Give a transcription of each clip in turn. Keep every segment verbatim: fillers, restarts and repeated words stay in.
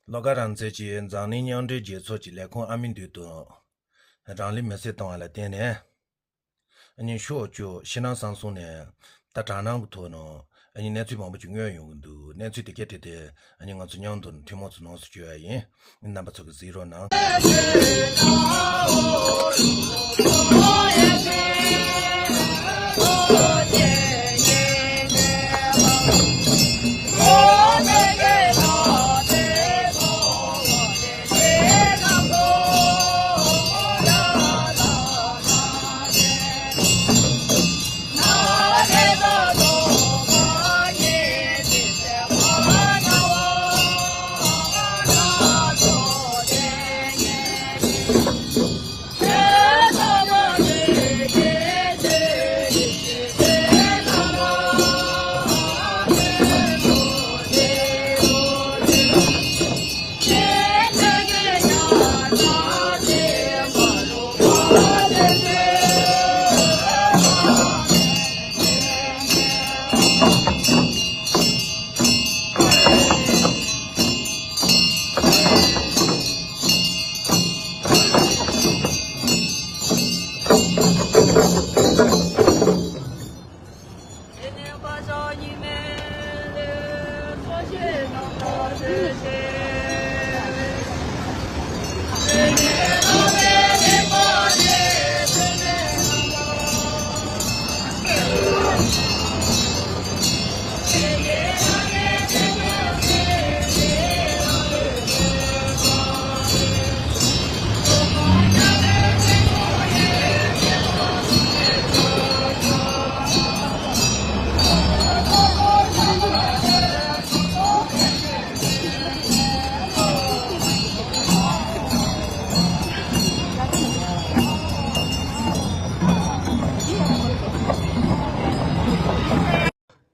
བློ་དགའ་རང་བཙན་གྱིས་འཛམ་གླིང་མཉམ་འབྲེལ་རྒྱལ་ཚོགས་ཀྱི་ལས་ཁུངས་ཨ་མི་མདུན་དུ་རང་ལུས་མེར་སྲེག་བཏང་བ་ལ་བརྟེན་ནས། ཨ་ནི་ཤོག་བཅུ་ཕྱི་ནང་གསང་གསུམ་ནས་ད་དྲག་སྣང་གི་ཐོག་ནས་ཨ་ནི་གནས་ཚུལ་མང་པོ་ཅིག་མངོན་ཡོང་གི་འདུག་གནས་ཚུལ་དེ་གའི་ཐད་དེ་ཨ་ནི་ང་ཚོ་མཉམ་དུ་ཐུན་མོང་ཚོ་ནང་སུ་བཅོས་ཡ་ཡིན། རྣམ་པ་ཚོ་གིས་གཟིགས་རོགས་གནང་།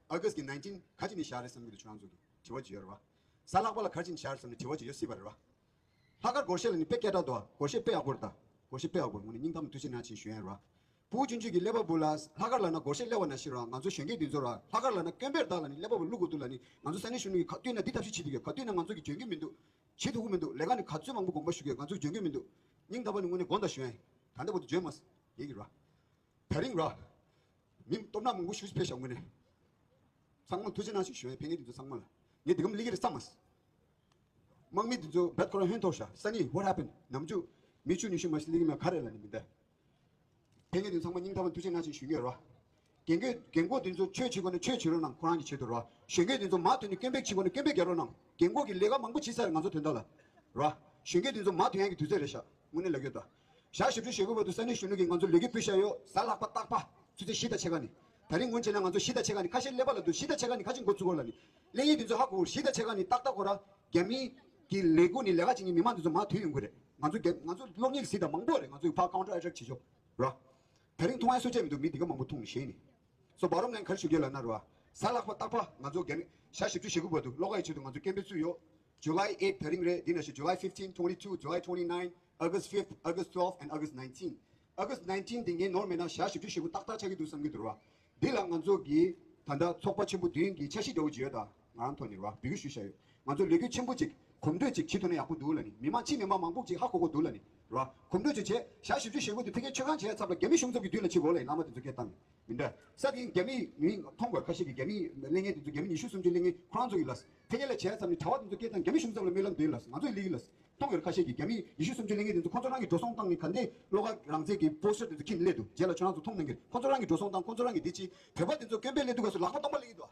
August གི་nineteen ག་ཅི་ནས་བཞག་རེད་བསམ་གྱི་འདུག་ཁྱོད་རང་ཚོ་གི་དྲི་བ་ཅིག་ཡོད་རེད་བ། གཟའ་ལྷག་པ་ལ་ག་ཅི་ནས་བཞག་རེད་བསམ་ནས་དྲི་བ་ཅིག་ཡོད་སྲིད་པ་རེད་བ། ལྷག་དཀར་སྒོར་གཞས་ལ་ནི་དཔེ་སྐད་གྲགས་འདུག་བ། སྒོར་གཞས་དཔེ་ཡག་པོ་རེད་ད། སྒོར་གཞས་དཔེ་ཡག་པོ་རེད། དངོས་གནས་སྙིང་གཏམ་ཐུགས་རྗེ་གནང་ཞེས་ཞུ་ཡ་རེད་བ། ཕྲུ་གུ་ཆུང་ཆུང་གིས་ཀླད་པ་བུ་ལ་ལྷག་དཀར་ལབ་ན་སྒོར་གཞས་ཀླད་པ་ན་ཤི་ར། ང་ཚོ་གཞོན་སྐྱེས་འདི་ཚོ་ར་ལྷག་དཀར་ལབ་ན་དཀོན་པོ་རེད་ད་ལབ་ནི་ཀླད་པ་བུ་བླུག་དགོས་འདུག་ལབ་ནི། ང་ཚོ་ས་གནས་གཞོན་ནུ་གིས་ག་དུས་ན་འདི་ཐབས་ཤེས་བྱེད་ཀྱི་ཡོད། ག་དུས་ན་ང་ཚོ་གིས་འཇོན་གྱི་མི་འདུག་བྱེད་ཐུབ་ཀྱི་མི་འདུག་ལས་ཀ་ནི་ག་ཚོད་མང་པོ་དགོངས་པ་ཞུ་གི་ཡོད། ང་ཚོ་འཇོན་གྱི་མི་འདུག་སྙིང་ཐག་པ་ནས་དངོས་གནས་དགོངས་དག་ཞུ་ཡ་ཡིན། ད་ལྟ་བར་དུ་འཇོན་མ་སོང་། ཡིན་གྱི་ར། དེ་རིང་ར། མི་སྟོབས་ན་མང་པོ་ཞུ་ཕེབས་ཤག་དངོས་གནས། ཚང་མ་ཐུགས་རྗེ་གནང་ཞེས་ཞུ་ཡ་ཡིན། ཕེབས་མཁན་དེ་ཚོ་ཚང་མ་ལ། ངས་འདི་གམ་སླེབས་ཀྱི་རེད་བསམ་མ་སོང་། དམག་མི་དེ་ཚོ་རྦད་ཁོ་རང་ཧོན་ཐོར་ཤག་ས་ནི་what happened ནམ་རྒྱུན་མི་བཅུ་ཉི་ཤུ་མ་ཞིག་སླེབས་ཀྱི་མེད་ག་རེ་ལབ་ནི་མི་འདུག་ཕེབས་མཁན་དེ་ཚང་མ་སྙིང་ཐག་པ་ནས་ཐུགས་རྗེ་གནང་ཞེས་ཞུ་གི་ཡོད་ར། རྒན་རྒོན་རྒན་གོག་དེ་ཚོ་ཆོས་བྱེད་དགོས་ན་ཆོས་བྱེད་རོགས་གནང་། ཁོ་རང་གི་ཆེད་དུ་ར། གཞོན་སྐྱེས་དེ་ཚོ་མ་དོན་ནི་སྐད་འབོད་བྱེད་དགོས་ན་སྐད་འབོད་རྒྱག་རོགས་གནང་། རྒན་གོག་གིས་ལས་ཀ་མང་པོ་བྱེད་ཚར་རེད་ང་ཚོ་དོན་དག་ལ། ར། གཞོན་སྐྱེས་དེ་ཚོ་མ་དོན་ཡག་གི་དུས་ཚོད་རེད་ཤག་དངོས་གནས་ལབ་ཀྱི་ཡོད་ད། ཞག་བཞི་བཅུ་ཞེ་དགུ་བར་དུ་ས་གནས་གཞོན་ནུ་གིས་ང་ཚོ་ལས་འགུལ་སྤེལ་བཞག་ཡོད། གཟའ་ལྷག་པ་རྟག་པ་ཆུ་ཚོད་བཞི་དང་ཕྱེད་ཀ་ནས། ད་རིང་སྔོན་ཆད་ན་ང་ཚོ་བཞི་དང་ཕྱེད་ཀ་ནས་ཁ་ཤས་ཀླད་པ་ལ་འདུག་བཞི་དང་ཕྱེད་ཀ་ནས་ཁ་ཅིག་འགོ་ཚུགས་དགོས་ལབ་ནི། གླེང་ཡིག་འདི་ཚོ་ཧ་གོ། བཞི་དང་ཕྱེད་ཀ་ནས་ཏག་ཏག་ཁོ་ར་རྒྱ་མི་གི་ལས་འགུལ་ནས་ལས་ཀ་བྱེད་མཁན་མི་མང་འདི་ཚོ་མར་ཐོན་ཡོང་གི་རེད། ང་ཚོ་རྒྱ་ང་ཚོ་གློག་བརྙན་གཟིགས་དང་མང་པོ་རེད། ང་ཚོ་ཕར་counter attack བྱེད་ཆོག་ར། ད་རིང་མཐོང་ཡ་སུ་གཅིག་མི་འདུག་མི་འདི་ག་མང་པོ་མཐོང་ནས་ཞེད་ནས། So bottom line ག་རེ་ཞུ་རྒྱུ་ལབ་ན་ར། གཟའ་ལྷག་པ་རྟག་པ་ང་ཚོ་རྒྱ་མི་ཞག་བཞི་བཅུ་ཞེ་དགུ་བར་དུ་ལྷོ་ཁ་ཡི་ཆེད་དུ་ང་ཚོ་སྐད་འབོད་བཙུགས་ཡོད། July eight ད་རིང་རེད། འདི་ནང་བཞིན་July fifteen, twenty-two, July twenty-nine, August fifth, August twelve and August nineteen. August nineteen འདི་ངས་ནོར་མེད་ན་ཞག་བཞི་བཅུ་ཞེ་དགུ་ཏག་ཏག་ཆགས་ཀྱི་འདུག་བསམ་གྱི་འདུག་ར། འདི་ལ་ང་ཚོ་གིས་ད་ལྟ་ཚོགས་པ་ཆེན་པོ་བདུན་གྱི་འཆར་གཞི་འདྲ་བོ་ཅིག་ཡོད་ད། ང་རང་ཐོག་ནས་ར་འབོད་སྐུལ་ཞུས་བཞག་ཡོད། ང་ཚོ་ལས་འགུལ་ཆེན་པོ་ཅིག་གོམ་བགྲོད་ཅིག་བྱེད་ཐུབ་ན་ཡག་པོ་འདུག་ལབ་ནི། མི་མང་ཕྱི་མི་མང་མང་པོ་ཅིག་ཧ་གོ་གོ་འདུག་ལབ་ནི་ར། གོམ་བགྲོད་ཅིག་བྱས་ཞག་བཞི་བཅུ་ཞེ་དགུ་དེ་ཕ་གིར་ཆོས་ཁང་བྱས་ཚབ་ལ་རྒྱ་མི་གཞུང་ཚབ་ཀྱི་མདུན་ལ་ཕྱིན་དགོས་ལབ་ཡིན། བླ་མ་དེ་ཚོ་སྐད་བཏང་ནས་མི་འདྲ། ས་དེ་རྒྱ་མི་མི་མཐོང་དགོས། ཁ་ཤས་ཀྱིས་རྒྱ་མི་གླེང་མཁན་དེ་ཚོ་རྒྱ་མི་ཉི་ཤུ་སུམ་ཅུ་གླེང་མཁན་ཁོ་རང་ཚོ་ཡིན་ལབ། ཕ་གིར་ལ་བྱས་ཚབ་ནས་གྲྭ་པ་དེ་ཚོ་སྐད་བཏང་རྒྱ་མི་གཞུང་ཚབ་ལ་སྨོན་ལམ་འདེབས་ལབ། ང་ཚོ་ཡི་ལི་ཡིན་ལབ། མཐོང་གི་རེད། ཁ་ཤས་ཀྱིས་རྒྱ་མི་ཉི་ཤུ་སུམ་ཅུ་གླེང་མཁན་དེ་ཚོ་ཁོ་ཚོ་རང་གིས་འགྲོ་སོང་བཏང་ནས་ག་འདྲས་བློ་དགའ་རང་བཙན་གྱི་པོ་སི་ཊར་དེ་ཚོ་ཁྱེར་ནས་སླེབས་འདུག་རྗེས་ལ་ཁྱོད་རང་ཚོ་མཐོང་གནང་གི་རེད། ཁོ་ཚོ་རང་གིས་འགྲོ་སོང་བཏང་། ཁོ་ཚོ་རང་གིས་འདི་བྱས། བོད་པ་དེ་ཚོ་སྐད་འབོད་སླེབས་དུས་སྐབས་སུ་ལག་པ་སྟོང་པ་སླེབས་ཀྱི་འདུག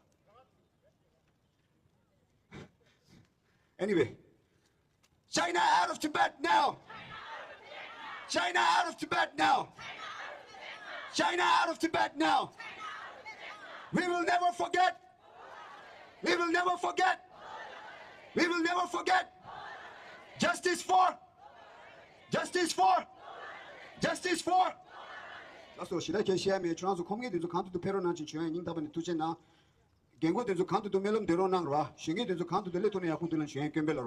Anyway, China out of Tibet now! China out of Tibet now! China out of Tibet now! We will never forget! We will never forget! We will never forget! Justice for! Justice for! Justice for! ལགས་སོ། ཞེ་དྲག་གལ་བཤད་ཡ་མེད། ཁྱོད་རང་ཚོ་ཁོམ་མཁན་དེ་ཚོ་གང་ཐུབ་ཐུབ་ཕེབས་རོགས་གནང་ཞེས་ཞུ་ཡ་ཡིན། སྙིང་ཐག་པ་ནས་ཐུགས་རྗེ་གནང་། རྒན་གོག་དེ་ཚོ་གང་ཐུབ་ཐུབ་སྨོན་ལམ་འདེབས་རོགས་གནང་ར། གཞོན་སྐྱེས་དེ་ཚོ་གང་ཐུབ་ཐུབ་སླེབས་ཐུབ་ན་ཡག་པོ་འདུག་ལབ་ཞུ་ཡ་ཡིན། དཀོན་པོ་ལ་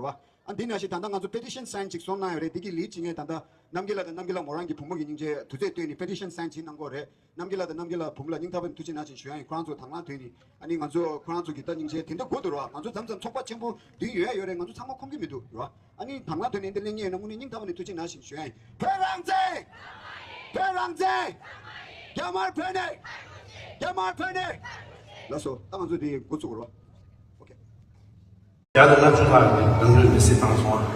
ར། འདི་ནང་བཞིན་ད་ལྟ་ང་ཚོ་པེ་ཊི་ཤན་སའིན་ཅིག་སོང་གནང་ཡོད་རེད། འདི་གི་ལིཌ་བྱེད་མཁན་ད་ལྟ་རྣམ་རྒྱལ་ལགས་དང་རྣམ་རྒྱལ་ལགས་མོ་རང་གི་བུ་མོ་གི་སྙིང་རྗེ་དུས་ཚོད་བཏོན་ནས་པེ་ཊི་ཤན་སའིན་བྱེད་གནང་གི་ཡོད་རེད། རྣམ་རྒྱལ་ལགས་དང་རྣམ་རྒྱལ་ལགས་བུ་མོ་ལ་སྙིང་ཐག་པ་ནས་ཐུགས་རྗེ་གནང་ཞེས་ཞུ་ཡ་ཡིན། ཁོ་རང་ཚོ་དང་བླངས་ཐོན་ནས་ཨ་ནི་ང་ཚོ་ཁོ་རང་ཚོ་གི་ད་སྙིང་རྗེ་དེ་འདྲ་དགོས་འདུག་ར། ང་ཚོ་མཚམས་མཚམས་ཚོགས་པ་ཆེན་པོ་བདུན་ཡོད་ཡ་ཡོད་རེད། ང་ཚོ་ཚང་མ་ཁོམ་གི་མི་འདུག་ར། ཨ་ནི་དང་བླངས་ཐོན་ནས་འདི་ལེན་མཁན་ཡོད་ན་དངོས་གནས་སྙིང་ཐག་པ་ནས་ཐུགས་རྗེ་གནང་ཞེས་ཞུ་ཡ་ཡིན། བོད་རང་བཙན། བོད་རང་བཙན། རྒྱ་དམར་བོད་ནས། རྒྱ་དམར་བོད་ནས། ལགས་སོ། ད་ང་ཚོ་དེ་འགོ་ཚུགས་རོགས། ཨོ་ཁེ། བརྒྱ་དང་ལྔ་བཅུ་ལྷག་གི་རང་ལུས་མེར་སྲེག་བཏང་སོང་བ།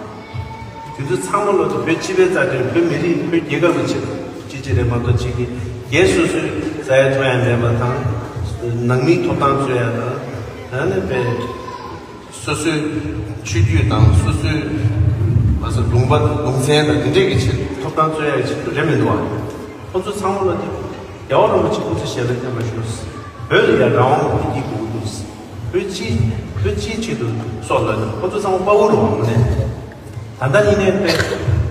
དེ་ཚོ་ཚང་མ་ལོ་དེ་བོད་སྤྱི་པའི་རྩ་དོན། བོད་མི་རིགས། བོད་རྒྱལ་ཁབ་ཀྱི་ཆེད་དུ་གཅིག་གཅིག་རེད་མ་གཏོགས་གཅིག་གིས་སྒེར་སོ་སོའི་རྩ་ཡ་ཐོན་ཡ་མེད་པ་དང་། ནང་མིའི་ཐོབ་ཐང་རྩོད་ཡ་དང་། ཨ་ནི་བོད་སོ་སོའི་ཆོས་བརྒྱུད་དང་སོ་སོའི་མ་ཟད་ལུང་པ་ལུང་ཚན་དང་དེ་འདྲས་ཀྱི་ཆེད་དུ་ཐོབ་ཐང་རྩོད་ཡ་གི་ཆེད་དུ་རེད་མི་འདུག་བ། ཁོ་ཚོ་ཚང་མ་ལ་དེ་རྒྱལ་བ་རིན་པོ་ཆེ་སྐུ་ཚེ་ཞལ་ལ་མཉམ་པར་བཞུགས། བོད་ལ་ཡང་རང་དབང་དབུ་ཁྲིད་དགོས་འདུག། བོད་སྤྱིའི་བོད་སྤྱིའི་ཆེད་དུ་སྲོག་བློས་གཏོང་། ཁོ་ཚོ་ཚང་མ་དཔའ་བོ་རུ་འོང་ནས། ད་ལྟ་ཉིད་ནས་དཔེ་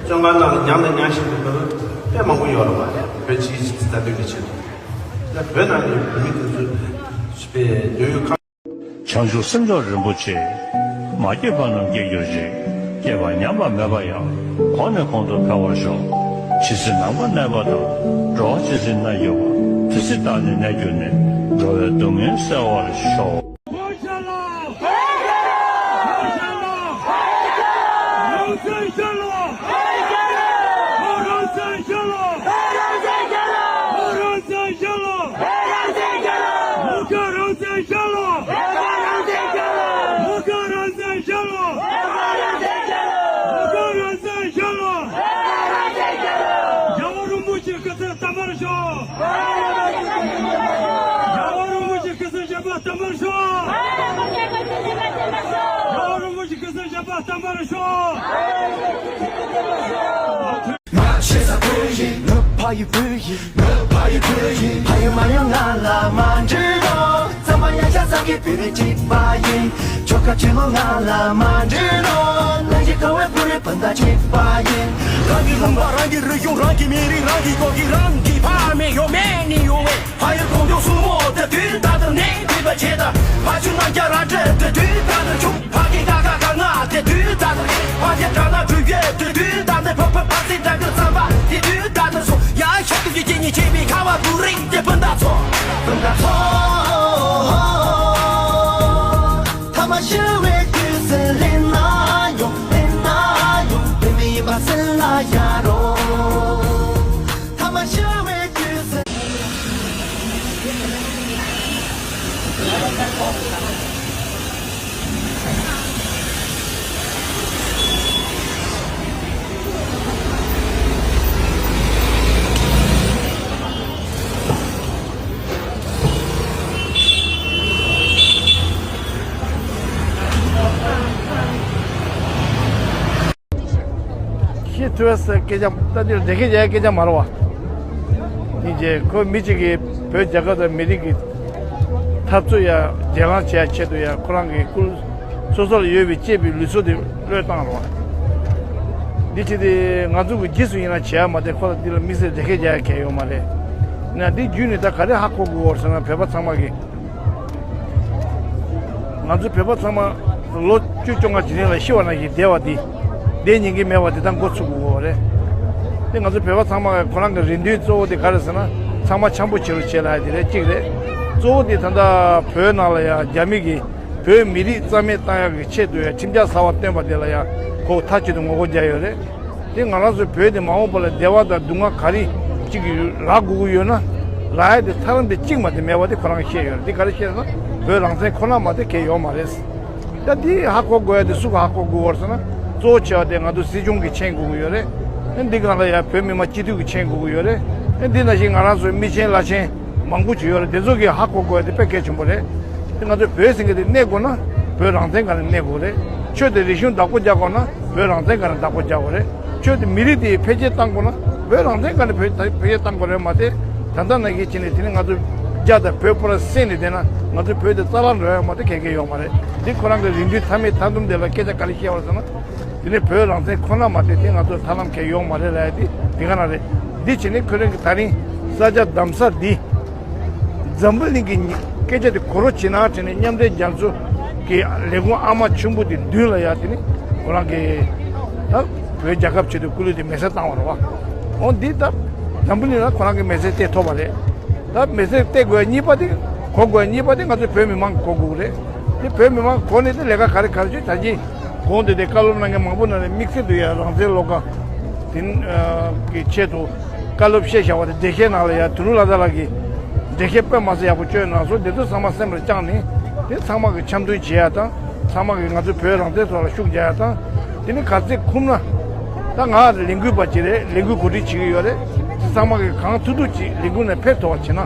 བཙོན་ཁང་ནང་ལ་མྱངས་དང་མྱང་བཞིན་དུ་ཕེབས་པ་དཔེ་མང་པོ་ཡོད་རེད་པ། བོད་སྤྱིའི་རྩ་དོན་གྱི་ཆེད་དུ། ད་བོད་ནང་གི་བོད་མི་དེ་ཚོ་དཔེ་འདོད་ཡོད་ཁ། བྱང་ཆུབ་སེམས་མཆོག་རིན་པོ་ཆེ། མ་སྐྱེས་པ་རྣམས་སྐྱེ་གྱུར་ཅིག། སྐྱེས་པ་ཉམས་པ་མེད་པ་ཡང་། གོང་ནས་གོང་དུ་འཕེལ་བར་ཤོག། ཇི་སྲིད་ནམ་མཁའ་གནས་པ་དང་། འགྲོ་བ་ཇི་སྲིད་གནས་གྱུར་པ། དེ་སྲིད་བདག་ནི་གནས་གྱུར་ནས། འགྲོ་བའི་སྡུག་བསྔལ་སེལ་བར་ཤོག། རྒྱལ་བ་རིན་པོ་ཆེ་སྐུ་ཚེ་བརྟན་པར་ཤོག། རྒྱལ་བ་རིན་པོ་ཆེ་སྐུ་ཚེ་ཞབས་པད་བརྟན་པར་ཤོག། རྒྱལ་བ་རིན་པོ་ཆེ་སྐུ་ཚེ་ཞབས་པད་བརྟན་པར་ཤོག། ང་ཤེས་ས་བོད་ཡིན། ང་ཕ་ཡི་བུ་ཡིན། ང་ཕ་ཡི་བུ་ཡིན། ཕ་ཡི་མ་ཡོང་ང་ལ་མ་འདྲི་རོགས། རྩམ་པ་ཡ་ཤ་ཚང་གི་བོད་རིགས་གཅིག་པ་ཡིན། ཆོལ་ཁ་ཆོས་ལུགས་ང་ལ་མ་འདྲི་རོགས། ལྷན་ཅིག་ཁ་བའི་བོད་རིགས་སྤུན་ཟླ་གཅིག་པ་ཡིན། རང་གི་ལུང་པ། རང་གི་རིག་གཞུང་། རང་གི་མི་རིགས། རང་གི་སྐད་ཡིག། རང་གི་ཕ་མེས་ཡོད་མེད་ནི་ཡོད་བས། ཕ་ཡུལ་གངས་ལྗོངས་སྲུ་མོ་དེ་དུས་ད་ལྟ་ནས་བྲིས་པ་བྱས་ད། ཕ་ཆུ་རྣམ་རྒྱལ་ར་སྤྲོད་དེ་དུས་ད་ལྟ་བྱུང་། ཕ་སྐད་ཀ་ཁ་ག་ང་དེ་དུས་ད་ལྟ་རེད། ཕ་སྐད་དྲག་ན་གྲུ་ཡོད་དེ་དུས་ད་ལྟ་ཕ་ཕ་ཕ་སྲིད་དྲག་གི་བསམ་པ་དེ་དུས་ད་ལྟ་སོང་། ཡ་ཤ་དུ་ཡི་སྐྱེ་གཉིས་བྱས་པའི་ཁ་བ་བུ་རིགས་དེ་སྤུན་ཟླ་ཚོ། སྤུན་ཟླ་ཚོ། ཐ་མ་ཤི་བའི་དུས་སུ་ལེན་ན་ཡོང་། ལེན་ན་ཡོང་། བོད་མི་ཡིན་པ་སེམས་ལ་ཡ་རོ། ཐ་མ་ཤི་བའི་དུས་སུ། ཤི་ཐུ་ཨེ་སི་སྐད་ཆ་ལྟ་དུས་འདྲེ་སྐད་རྒྱག་སྐད་ཆ་མ་རེད་བ། ཡིན་རྗེས་ཁོ་མི་གཅིག་གིས་བོད་རྒྱལ་ཁབ་དང་མི་རིགས་ཀྱི་འཐབ་རྩོད་ཡ་རྒྱལ་ཁ་བྱེད་ཡ་ཆེད་དུ་ཡ་ཁོ་རང་གི་སྐུ་སོ་སོ་ལ་ཡོད་པའི་གཅེས་པའི་ལུས་སྲོག་དེ་བློས་བཏང་རེད་བ། འདི་བྱེད་དེ་ང་ཚོ་གི་རྗེས་སུ་ཡིན་ན་བྱེད་ཡ་མ་གཏོགས་ཁོ་ལ་འདི་ལ་དམིགས་བསལ་འདྲེ་སྐད་རྒྱག་ཡ་གལ་ཡོད་མ་རེད། ན་འདི་བརྒྱུད་ནས་ད་ག་རེ་ཧ་གོ་དགོས་བོར་ཟེར་ན་བོད་པ་ཚང་མ་གི་ང་ཚོ་བོད་པ་ཚང་མ་ལོ་བཅུ་བཅོ་ལྔ་ཇི་ནས་ལ་ཤི་བ་ནང་བཞིན་བསྡད་པ་འདི། བསྡད་ཉན་གྱི་མེད་པ་འདི་དང་འགོ་ཚུགས་དགོས་རེད། དེ་ང་ཚོ་བོད་པ་ཚང་མ་ཁོ་རང་གི་རེ་འདུན་གཙོ་བོ་དེ་ག་རེ་ཟེར་ན། ཚང་མ་འཆམ་པོ་བྱེད་རོགས་བྱེད་ལ་ཡ་དེ་རེད། གཅིག་རེད། གཙོ་བོ་དེ་ད་ལྟ་བོད་ནང་ལ་ཡ་རྒྱ་མི་གིས་བོད་མི་རིགས་རྩ་མེད་བཏང་ཡག་གི་ཆེད་དུ་ཡ་ཁྲིམས་འཆར་གསར་བ་བཏོན་པ་དེ་ལ་ཡ་ཁོ་མཐའ་གཅིག་ཏུ་ངོ་རྒོལ་རྒྱག་ཡོད་རེད། དེ་ང་རང་ཚོའི་བོད་དེ་མ་འོངས་པ་ལ་བདེ་བ་དང་སྡུག་བསྔལ་ག་རེ་གཅིག་གི་རག་དགོས་ཀྱི་ཡོད་ན། རག་ཡ་དེ་ཐབས་ལམ་དེ་གཅིག་མ་གཏོགས་མེད་པ་དེ་ཁོ་རང་གིས་ཤེས་ཡོད་རེད། དེ་ག་རེ་ཤེས་ན་བོད་རང་བཙན་ཁོ་ན་མ་གཏོགས་གལ་ཡོད་མ་རེད། ད་དེ་ཧ་གོ་དགོས་ཡ་དེ་སུ་ག་ཧ་གོ་དགོས་བར་སོང་ན། གཙོ་བོ་ཆེ་བ་དེ་ང་ཚོ་སྲིད་སྐྱོང་གིས་མཁྱེན་དགོས་ཀྱི་ཡོད་རེད། ཨ་འདི་སྒང་ལ་ཡ་བོད་མི་མང་སྤྱི་འཐུས་ཀྱིས་མཁྱེན་དགོས་ཀྱི་ཡོད་རེད། ཨ་འདི་ནང་བཞིན་ང་རང་ཚོའི་མི་ཆེན་བླ་ཆེན་མང་པོ་ཅིག་ཡོད་རེད། དེ་ཚོ་གིས་ཧ་གོ་དགོས་ཡ་དེ་དཔེ་གལ་ཆེན་པོ་རེད། དེ་ང་ཚོ་བོད་ཟེར་མཁན་དེ་གནས་དགོས་ན་བོད་རང་བཙན་སྒང་ནས་གནས་དགོས་རེད། ཆོས་དང་རིག་གཞུང་བདག་པོ་རྒྱག་དགོས་ན་བོད་རང་བཙན་སྒང་ནས་བདག་པོ་རྒྱག་དགོས་རེད། ཆོས་དང་མི་རིགས་དེ་འཕེལ་རྒྱས་གཏང་དགོས་ན་བོད་རང་བཙན་སྒང་ནས་འཕེལ་འཕེལ་རྒྱས་གཏང་དགོས་རེད་མ་གཏོགས། ད་ལྟ་ནང་བཞིན་བྱས་ནས་དེ་ནི་ང་ཚོ་རྒྱ་དང་བོད་པོ་ར་བསྲེས་ནས་བསྡད་ན་ང་ཚོ་བོད་དེ་རྩ་བརླག་འགྲོ་ཡ་མ་གཏོགས་གལ་གལ་ཡོད་མ་རེད། འདི་ཁོ་རང་གི་རེ་འདུན་མཐའ་མེད་མཐའ་སྡོམ་དེ་ལ་སྐད་ཆ་ག་རེ་བཤད་པ་ཟེར་ན། དེ་ནི་བོད་རང་བཙན་ཁོ་ན་མ་གཏོགས་དེ་ང་ཚོ་ཐབས་ལམ་གལ་ཡོད་མ་རེད་ལབ་ཡ་དེ་དེ་ག་ན་རེད། འདི་བྱས་ནས་ཁོ་རང་གི་ད་རིང་ས་ཆ་གདམ་ས་འདི་འཛམ་བུ་གླིང་གི་སྐད་ཆ་དེ་གོ་རོགས་བྱེད་ན་དྲན་ནས་མཉམ་འབྲེལ་རྒྱལ་ཚོགས་ཀྱི་ལས་ཁུངས་ཨ་མ་ཆེན་པོ་དེ་མདུན་ལ་ཡ་དེ་ནི་ ཁོ་རང་གིས་ད་བོད་རྒྱལ་ཁབ་ཆེད་དུ་སྐུ་ལུས་དེ་མེ་སྲེག་བཏང་བ་རེད་བ། འོ་འདི་ད་འཛམ་བུ་གླིང་ལ་ཁོ་རང་གིས་མེ་སྲེག་སྟེར་ཐུབ་པ་རེད། ད་མེ་སྲེག་སྟེར་དགོས་གཉིས་པ་དེ་གོ་དགོས་གཉིས་པ་དེ་ང་ཚོ་བོད་མི་མང་གིས་གོ་དགོས་རེད། དེ་བོད་མི་མང་གིས་གོ་ནས་དེ་ལས་ཀ་ག་རེ་ག་རེ་བྱེད་ད་གིན་གོང་དུ་དེ་བཀའ་སློབ་གནང་མཁན་མང་པོ་ནང་ནས་དམིགས་བསལ་དུ་ཡ་རང་བཙན་བློ་དགའ་དེ་གི་ཆེད་དུ་བཀའ་སློབ་བཤད་བཞག་པ་དེ་འགྲེལ་བཤད་ནང་ལ་ཡ་དུ་ལུ་ལ་དྭགས་ལགས་ཀྱིས་འགྲེལ་བཤད་དཔེ་མ་སྲིད་ཡག་པོ་བསྐྱོན་གནང་སོང་། དེ་ཚོ་ཚང་མ་སེམས་ལ་བཅངས་ནས་དེ་ཚང་མ་གིས་འཆམ་མཐུན་བྱེད་ཡ་དང་ཚང་མ་གིས་ང་ཚོ་བོད་རང་བཙན་ཐོག་ལ་ཤུགས་རྒྱག་ཡ་དང་། དེ་ནི་ག་ཚོད་ཁུམ་ན། ད་ང་ལས་འགུལ་པ་ཅིག་རེད། ལས་འགུལ་གོ་སྒྲིག་བྱེད་ཀྱི་ཡོད་རེད། ཚང་མ་གིས་གང་ཐུབ་ཐུབ་ཅིག་ལས་འགུལ་ནང་ཕེབས་ཐུབ་པ་བྱེད་ན།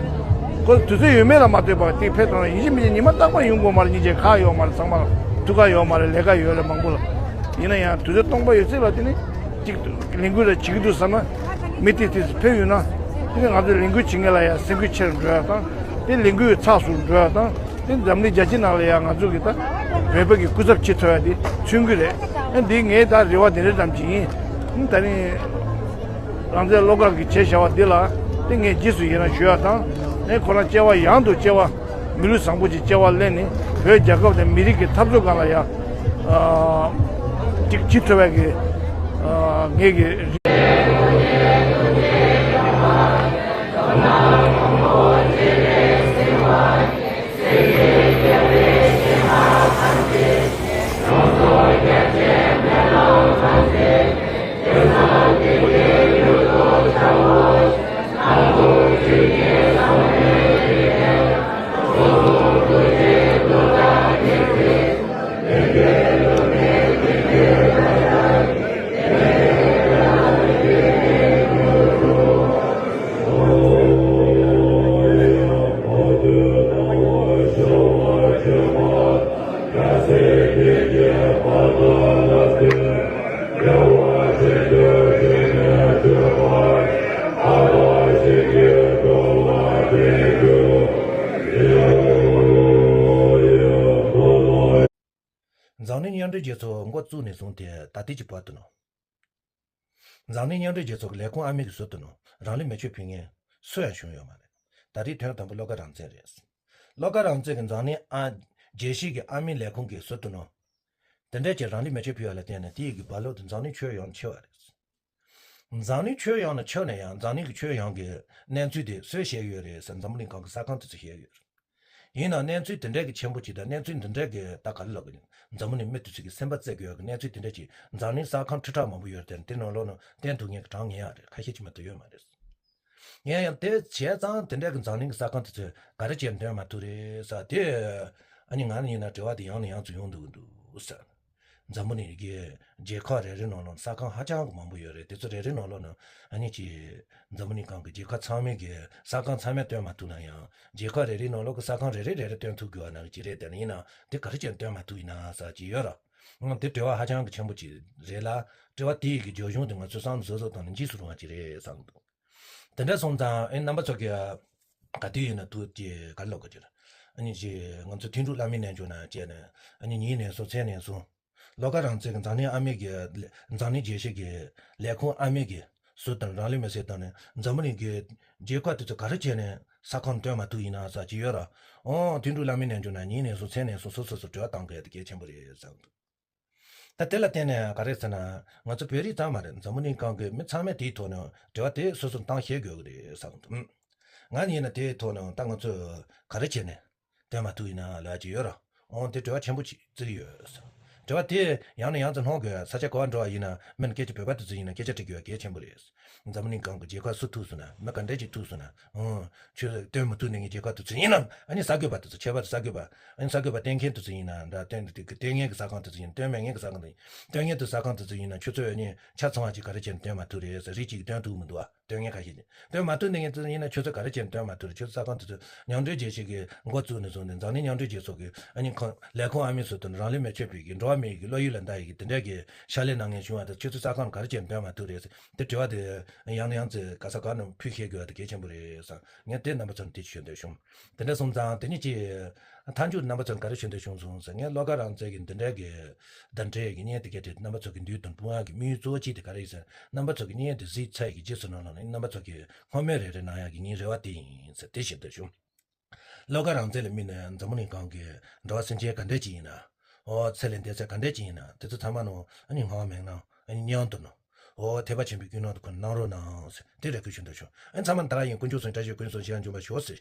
ཁོ་དུས་ཚོད་ཡོད་མེད་ལ་མ་ལྟོས་པར་དེ་ཕེབས་ཐུབ་ན་ཡིན་གཅིག་མིན་གཅིག་ཉི་མ་རྟག་པར་ཡོང་དགོས་མ་རེད། སྙིང་རྗེ་ཁག་ཡོད་མ་རེད། ཚང་མ་ལ་ཐུགས་ཁག་ཡོད་མ་རེད། ལས་ཀ་ཡོད་རེད་མང་པོ་ལ། ཡིན་ན་ཡང་དུས་ཚོད་སྟོང་པ་ཡོད་ཚད་ལ་དེ་ནི་ཅིག་ལས་འགུལ་རེ་བྱེད་ཀྱི་འདུག་བསམ་ན། མི་དེ་དེ་ཕེབས་ཡོད་ན། དེ་ནི་ང་ཚོ་ལས་འགུལ་བྱེད་མཁན་ལ་ཡང་སེམས་འགུལ་ཆེ་རུ་འགྲོ་ཡ་དང་། དེ་ལས་འགུལ་ཚགས་སུ་འགྲོ་ཡ་དང་། དེ་འཛམ་གླིང་རྒྱལ་སྤྱི་ནང་ལ་ཡང་ང་ཚོ་གི་ད་བོད་པ་གི་སྐུ་ཚབ་བྱེད་ཐུབ་ཡ་དེ་མཚོན་གྱི་རེད། ཨ་འདི་ངའི་ད་རེ་བ་དེ་འདྲ་ཙམ་ཅིག་ཡིན། ཨ་ད་ནི་རང་བཙན་བློ་དགའ་གིས་བྱས་བཞག་པ་འདི་ལ་དེ་ངས་རྗེས་སུ་ཡི་རང་ཞུ་ཡ་དང་། ཨ་ཁོ་རང་སྐྱེ་བ་ཡང་དུ་སྐྱེ་བ་མི་ལུས་བཟང་པོ་ཅིག་སྐྱེ་བ་ལེན་ནས་བོད་རྒྱལ་ཁབ་དང་མི་རིགས་ཀྱི་འཐབ་རྩོད་སྒང་ལ་ཡང་ཅིག་བྱེད་ཐུབ་པའི་གི་ངས་གི། འཛམ་གླིང་མཉམ་འབྲེལ་རྒྱལ་ཚོགས་འགོ་བཙུགས་ནས་བཟུང་སྟེ་ད་ལྟའི་གི་བར་དུ་ནོ། འཛམ་གླིང་མཉམ་འབྲེལ་རྒྱལ་ཚོགས་ཀྱི་ལས་ཁུངས་ཨ་མི་གི་ཟུར་དུ་ནོ། རང་ལུས་མེ་མཆོད་ཕུལ་མཁན་སུ་ཡང་བྱུང་ཡོད་མ་རེད། ད་རེས་དོན་དམ་པ་བློ་དགའ་རང་བཙན་རེད། བློ་དགའ་རང་བཙན་གྱི་འཛམ་གླིང་ཨ་རྒྱལ་སྤྱི་གི་ཨ་མི་ལས་ཁུངས་ཀྱི་ཟུར་དུ་ནོ། དེ་འདྲས་ཀྱི་རང་ལུས་མེ་མཆོད་ཕུལ་བ་ལ་བརྟེན་ནས་དེའི་གི་རྦ་ཀློག་དེ་འཛམ་གླིང་ཁྱོན་ཡོངས་ནས་ཁྱབ་པ་རེད། འཛམ་གླིང་ཁྱོན་ཡོངས་ནས་ཁྱབ་ན་ཡང་འཛམ་གླིང་གི་ཁྱོན་ཡོངས་ཀྱི་གནས་ཚུལ་དེ་སུས་བཤད་ཡོད་རེད་ཟེར་འཛམ་བུ་གླིང་སྒང་གི་གསར་ཁང་དེ་ཚོས་བཤད་ཡོད་རེད། ཡིན་ནའང་གནས་ཚུལ་དེ་འདྲས་ཀྱི་ཆེན་པོ་ཅིག་དང་གནས་ཚུལ་འདི་འདྲས་ཀྱི་ད་ག་རེ་ལབ་དགོས། འཛམ་བུ་གླིང་མི་དེ་ཚོས་ཀྱི་སེམས་པ་བཙལ་དགོས་ཡག་གི་གནས་ཚུལ་དེ་འདྲས་ཅིག་འཛམ་གླིང་གསར་ཁང་ཁྲི་ཕྲག་མང་པོ་ཡོད་རེད་དེ། དེ་ནང་ལོགས་ནང་བསྟན་ཐུབ་མཁན་གྱི་གྲངས་ངེས་ཡག་རེད། ཁ་ཤས་ཅིག་མ་གཏོགས་ཡོད་མ་རེད། ཡིན་ཡང་དེ་བྱས་ཙང་དེ་འདྲས་ཀྱི་འཛམ་གླིང་གི་གསར་ཁང་དེ་ཚོས་ག་རེ་བྱས་འདོན་མ་ཐུབ་རེད་ཟེར་དེ། ཨ་ནི་ང་ནི་ཡིན་ན་དྲི་བ་དེ་ཡང་ནས་ཡང་དུ་ཡོང་འདུག་འདུག་ཟེར། འཛམ་བུ་གླིང་གི་རྒྱལ་ཁབ་རེ་རེ་ནང་ལོགས་གསར་ཁང་ཧ་ཅང་གི་མང་པོ་ཡོད་རེད། དེ་ཚོ་རེ་རེ་ནང་ལོགས་ནང་ཨ་ནི་ཅིག་འཛམ་བུ་གླིང་སྒང་གི་རྒྱལ་ཁབ་ཚང་མའི་གི་གསར་ཁང་ཚང་མས་སྟོན་མ་ཐུབ་ན་ཡང་རྒྱལ་ཁབ་རེ་རེའི་ནང་ལོགས་ཀྱི་གསར་ཁང་རེ་རེ་རེ་རེ་སྟོན་ཐུབ་དགོས་པ་ནང་གི་ཅིག་རེད། དེ་ནི་ཡིན་ན་དེ་ག་རེ་བྱས་སྟོན་མ་ཐུབ་ཡིན་ན་ཟེར་གྱི་ཡོད་ར། ཨང་དེ་དྲི་བ་ཧ་ཅང་གི་ཆེན་པོ་ཅིག་རེད་ལ། དྲི་བ་དེའི་གི་རྒྱབ་ལྗོངས་དེ་ང་ཚོས་བསམ་བློ་བཟོ་བཟོ་བཏང་ན་འཇིགས་སུ་རུང་བ་ཅིག་རེད་བསམ་འདུག་དེ་འདྲ་སོང་ཙང་ཨེ་རྣམ་པ་ཚོ་གི་ག་དུས་ཡིན་ན་ཐུགས་ཀྱི་ག་ལོག་གི་ཅིག་ཨ་ནི་ཅིག་ང་ཚོ་དོན་གྲུབ་བླ་མའི་རྣལ་འབྱོར་ནང་བྱས་ནས་ཨ་ནི་ཉིན་ནས་བཟུང་མཚན་ནས་བཟུང་། བློ་དགའ་རང་བཙན་གྱི་འཛམ་གླིང་ཨ་མི་གི་འཛམ་གླིང་རྒྱལ་སྤྱི་གི་ལས་ཁུངས་ཨ་མི་གི་ཟུར་དང་རང་ལུས་མེ་སྲེག་བཏང་ནས་འཛམ་བུ་གླིང་གི་རྒྱལ་ཁབ་དེ་ཚོ་ག་རེ་བྱས་ནས་གསར་ཁང་སྟོན་མ་ཐུབ་ཡིན་ན་ཟེར་གྱི་ཡོད་ར། ཨོ་དོན་གྲུབ་བླ་མའི་རྣལ་འབྱོར་ནང་ཉིན་ནས་བཟུང་མཚན་ནས་བཟུང་སོ་སོ་སོ་དྲི་བ་བཏང་དགོས་ཡ་དེ་གལ་ཆེན་པོ་རེད་བསམ་འདུག་ད་དེ་ལ་བརྟེན་ནས་ག་རེ་ཟེར་ན་ང་ཚོ་བོད་རིགས་ཙམ་མ་རེད། འཛམ་བུ་གླིང་སྒང་གི་མི་ཚང་མས་དེའི་ཐོག་ནས་དྲི་བ་དེ་སོ་སོར་བཏང་ཤེས་དགོས་ཀྱི་རེད་བསམ་འདུག་ང་ཡིན་ན་དེའི་ཐོག་ནས་ད་ང་ཚོས་ག་རེ་བྱས་ནས་སྟོན་མ་ཐུབ་ཡིན་ན་ལབ་ཀྱི་ཡོད་ར། འོང་དེ་དྲི་བ་ཆེན་པོ་ཅིག་བརྩི་གི་ཡོད། དྲི་བ་དེ་ཡང་ནས་ཡང་དུ་སློང་དགོས། ས་ཆ་ག་བ་འགྲོ་བ་ཡིན་ན་མིན་སྐད་ཆ་བོད་པ་དེ་ཚོ་ཡིན་ན་སྐད་ཆ་དྲི་དགོས་པ་གལ་ཆེན་པོ་རེད། འཛམ་བུ་གླིང་སྒང་གི་རྒྱལ་ཁབ་སུ་ཐུག་སོང་ན་མི་ག་འདྲས་ཅིག་ཐུག་སོང་ན་ཨང་ཆོས་སྟོན་མི་ཐུབ་ནས་ངའི་རྒྱལ་ཁབ་དེ་ཚོ་ཡིན་ན་ཨ་ནི་གསར་འགོད་པ་དེ་ཚོ་ཁྱད་པར་དུ་གསར་འགོད་པ་ཨ་ནི་གསར་འགོད་པ་སྟོན་མཁན་དེ་ཚོ་ཡིན་ན་འདྲ་སྟོན་དེ་སྟོན་མཁན་གྱི་གསར་ཁང་དེ་ཚོ་ཡིན་ན་སྟོན་མེད་མཁན་གྱི་གསར་ཁང་དེ་ཡིན་སྟོན་མཁན་དེ་གསར་ཁང་དེ་ཚོ་ཡིན་ན་ཆུ་ཚོད་ཨ་ནི་ཆ་ཚང་བ་ཅིག་ག་རེ་བྱས་ནས་སྟོན་མ་ཐུབ་རེད་ཟེར་རིགས་གཅིག་གིས་སྟོན་ཐུབ་མི་འདུག་ཨ། སྟོན་མཁན་ཁ་ཤས་ཀྱིས་སྟོན་མ་ཐུབ་ནས་ངས་དེ་ཡིན་ན་ཆུ་ཚོད་ག་རེ་བྱས་ནས་སྟོན་མ་ཐུབ་རེད། ཆུ་ཚོད་གསར་ཁང་དེ་ཚོ་མཉམ་འབྲེལ་རྒྱལ་སྤྱི་གི་འགོ་བཙུགས་ནས་བཟུང་ནས་འཛམ་གླིང་མཉམ་འབྲེལ་རྒྱལ་ཚོགས་ཀྱི་ཨ་ནི་ཁོང་ལས་ཁུངས་ཨ་མི་ཚོ་དང་རང་ལུས་མེ་མཆོད་ཕུལ་གྱི་འགྲོ་བ་མིའི་གི་བློ་ཡུལ་ལ་འདའ་ཡི་གི་དེ་འདྲ་གི་ཕྱག་ལས་གནང་མཁན་བྱུང་བ་དང་ཆུ་ཚོད་གསར་ཁང་ག་རེ་བྱས་ནས་སྟོན་མ་ཐུབ་རེད་ཟེར་དེ་དྲི་བ་དེ་ཡང་ནས་ཡང་ཚེ་ག་ས་ག་ནས་ཕུལ་ཤེས་དགོས་པ་དེ་གལ་ཆེན་པོ་རེད་བསམ་ངས་དེ་རྣམ་པ་ཚོར་དེ་ཞུ་འདོད་བྱུང་། དེ་འདྲ་སོང་ཙང་དེ་ཉིད་ཀྱི་མཐའ་མཇུག་རྣམ་པ་ཚོར་ག་རེ་ཞུ་འདོད་བྱུང་སོང་ཟེར་ངས་བློ་དགའ་རང་བཙན་གྱི་འདི་འདྲའི་གི་བརྡ་འདྲའི་གི་བརྙན་དེ་གལ་ཏེ་རྣམ་པ་ཚོ་གི་མདུན་དུ་སྤུངས་ཡག་གི་དམིགས་ཡུལ་གཙོ་བོ་གཅིག་དེ་ག་རེ་ཡིན་ཟེར་རྣམ་པ་ཚོ་གི་བརྙན་དེ་གཟིགས་ཚར་ཡི་གི་རྗེས་སུ་ནང་ལོགས་ནས་རྣམ་པ་ཚོ་གི་སྔོན་མའི་རེ་རེ་གནང་ཡག་གི་ངའི་རེ་བ་དེ་ཡིན་ཟེར་དེ་ཞུ་འདོད་བྱུང་། བློ་དགའ་རང་བཙན་ལ་དམིགས་ནས་འཛམ་བུ་གླིང་སྒང་གི་འགྲོ་བ་སེམས་ཅན་ག་འདྲས་ཅིག་ཡིན་ན། ཨོ་ཚེ་ལས་འདས་ཚེ་ག་འདྲས་ཅིག་ཡིན་ན་དེ་ཚོ་ཚང་མ་ནང་ཨ་ནི་སྔ་བ་མེད་ན་ཨ་ནི་མྱང་དུ་ནོ། ཨོ་ཐེག་པ་ཆེན་པོའི་ཀུན་སློང་དུ་ཁོ་གནང་རོགས་གནང་ཟེར་དེ་རེ་སྐུལ་ཞུ་འདོད་བྱུང་། ཨ་ནི་ཚང་མ་ད་ག་ཡིན། དཀོན་མཆོག་གསུམ་བཀྲ་ཤིས་ཀུན་སོང་ཞིང་འཇོམས་པར་ཤོག་ཟེར།